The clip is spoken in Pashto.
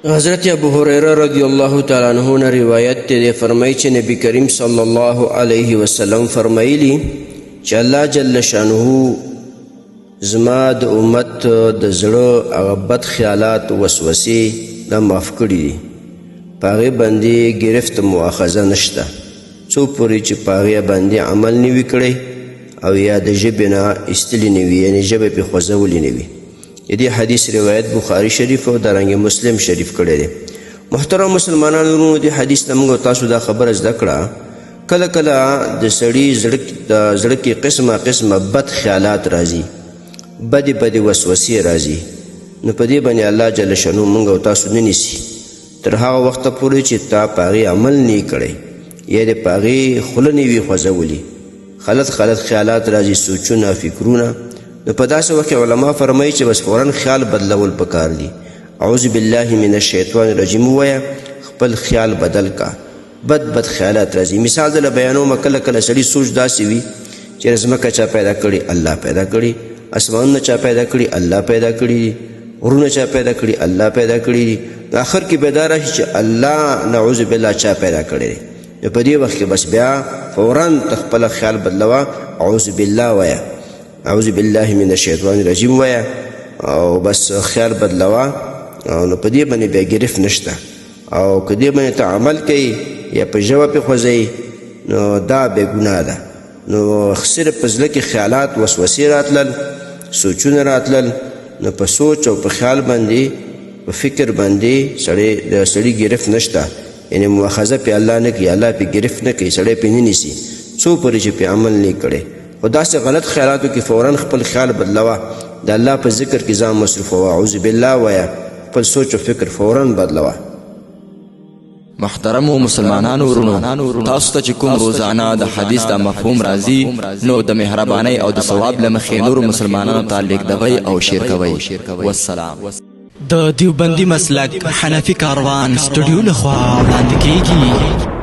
حضرت ابو هريره رضی الله تعالی عنہ نه روایت دی، فرمایي چې نبی کریم صلی الله علیه وسلم فرمایلی چې الله جل شانه زما د امت د زړه هغه بد خیالات، وسوسې دا معاف کړي دي، په هغې باندې گرفت مؤاخذه نشته، څو پورې چې په هغې باندې عمل نه وي کړی او یا د ژبې نه ایستلي نه وي، یعنې ژبه پرې خوځولې نه وي. د دې حدیث روایت بخاري شریف او دارنګ مسلم شریف کړی دی. محترم مسلمانانو وروڼو، دې حدیث نه موږ تاسو دا خبره زده کړه، کله کله د سړي زړه کې قسمه قسمه بد خیالات راځي، بدې بدې وسوسې راځي، نو په دې باندې الله جل شانو موږ او تاسو نه نیسي تر هغه وخته پورې چې تا په هغې عمل نه کړی یا دې په هغې خوله نه وي خوځولي. غلط غلط خیالات راځي، سوچونه، فکرونه، نو په داسې وخت کې علما فرمایي چې بس فورا خیال بدلول پکار دي. اعوذ بالله من الشیطان الرجیم ووایه، خپل خیال بدل کا. بد بد خیالات راځي، مثال دله بیانومه، کله کله سړي سوچ داسې وي چې ځمکه چا پیدا کړې؟ الله پیدا کړې. اسمانونه چا پیدا کړي؟ الله پیدا کړي. غرونه چا پیدا کړي؟ الله پیدا کړي دي. آخر کې به دا راشي چې الله نعوذ بالله چا پیدا کړی دی؟ نو په دې وخت کې بس بیا فورا ته خپل خیال بدلوه، اعوذ بالله وایه، اعوذ بالله من الشیطان الرجیم وایه او بس خیال بدلوه. او نو په دې باندې بیا گرفت نشته، او که دې باندې ته عمل کوي یا په ژبه پې خوځوي نو دا بې ګناه ده. نو صرف په زړه کې خیالات، وسوسې راتلل، سوچونه راتلل، نو په سوچ او په خیال باندې، په فکر باندې سړی د سړي گرفت نشته، یعنې مؤاخذه پې الله نه کوي، الله پې گرفت نه کوي، سړی پې نه نیسي څو پورې چې پې عمل نه کړي. خو داسې غلط خیالاتو کې فورا خپل خیال بدلوه، د الله په ذکر کې ځان مصروفوه، اعوذ بالله وایه، خپل سوچ او فکر فورا بدلوه. محترمو مسلمانانو ورونو، تاسو ته چې کوم روزانه د حدیث دا مفهوم راځي نو د مهربانۍ او د ثواب له مخې نورو مسلمانانو ته لیږدوئ او شیر کوئ. والسلام. د دیوبندي مسلک حنفي کاروان سټډیو لخوا وړاندې کیږي.